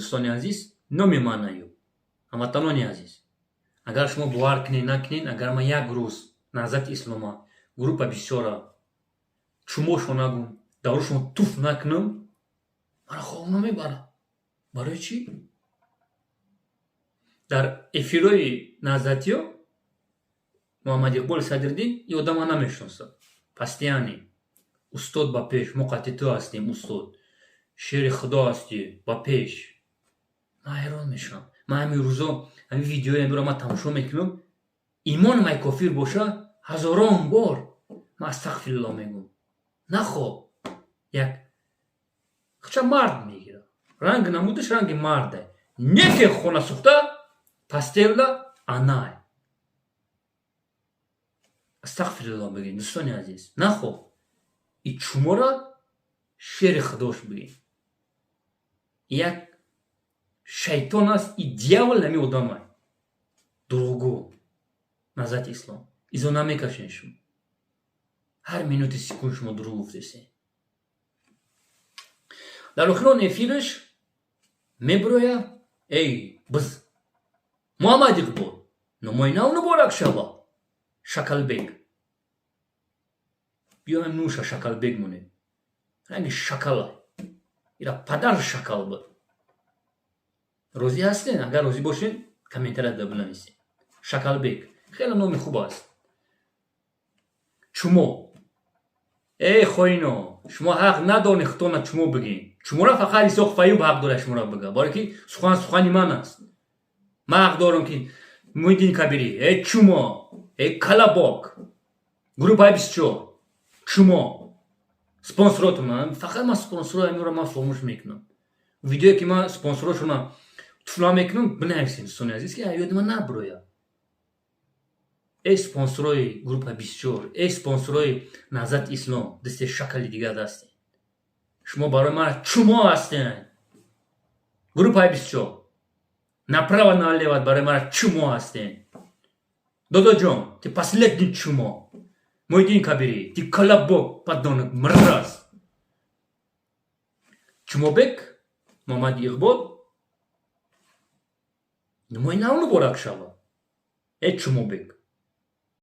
Дӯстони азиз, номи ман Аюб. Ҳамватанони азиз, агар шумо бовар кунед, накунед, агар ман як рӯз Наҳзати Ислома, группа бисёра чумошо нагум, даврушон туф накунам, мара хоб намебарад. Барои чӣ? Дар эфирҳои наҳзатиё Муҳаммад Иқболи Садриддин и одама намешиносад. Пастияни устод, ба пеш, мо қатъи ту ҳастем, устод, шери Худо ҳастӣ, ба пеш. Ман ҳайрон мешавам. Ман ҳамин рӯзо ҳамин видеои амиро ман тамошо мекунам, имоном ай кофир боша, ҳазорон бор ман астағфирулло мегӯм. Нахо як хча мард мегирад, ранг намудаш ранги марде, неке хона сӯхта постельда анай. Астағфирулло бигӯед, дӯстони азиз. Нахо и чумора шери худош бигӯед, як шайтон аст и дьявол ҳами одамай дурӯғгӯ. Наҳзати Ислом, изо намекашен шумо, ҳар минути секунд шумо дурӯғ гуфтесен. Дар охирон эфираш мебироя: «Эй, биз Муҳаммад Иқбол, номои нав муборак шава, Шакалбек». Биёем, нуша Шакалбек монед, ранги шакала ира падар шакал буд. Розӣ ҳастен? Агар розӣ бошед, комментарияда бинависед. Шакалбек хеле номи хуб аст. Чумо, эй хоино, шумо ҳақ надоред худтона чумо бигӯед. Чумора фақат Исоқ Фаюб ҳақ дорад шуморо бигӯяд, барое ки сухан сухани ман аст. Ман ҳақ дорам, ки Муҳиддини Кабирӣ, эй чумо, эй колобок, группаи 24, чумо, спонсоротон. Фақат ман спонсорро амиро ман фаромӯш мекунам. Видеое ки ман спонсорошона туфла мекунам, бинависед, дӯстони азиз, ки ёди ман набирояд. Эй спонсорҳои группа 24, эй спонсорҳои Наҳзати Ислом, дасти шакали дигар дастед шумо, барои ман чумо ҳастед. Группаи 24, направо налево, барои ман чумо ҳастед. Додоҷон, ты последний чумо. Муҳиддин Кабирӣ, ты колобок, подонок, мразь. Чумобек Муҳаммади Иқбол, номои нав муборак шавад, э чумобек.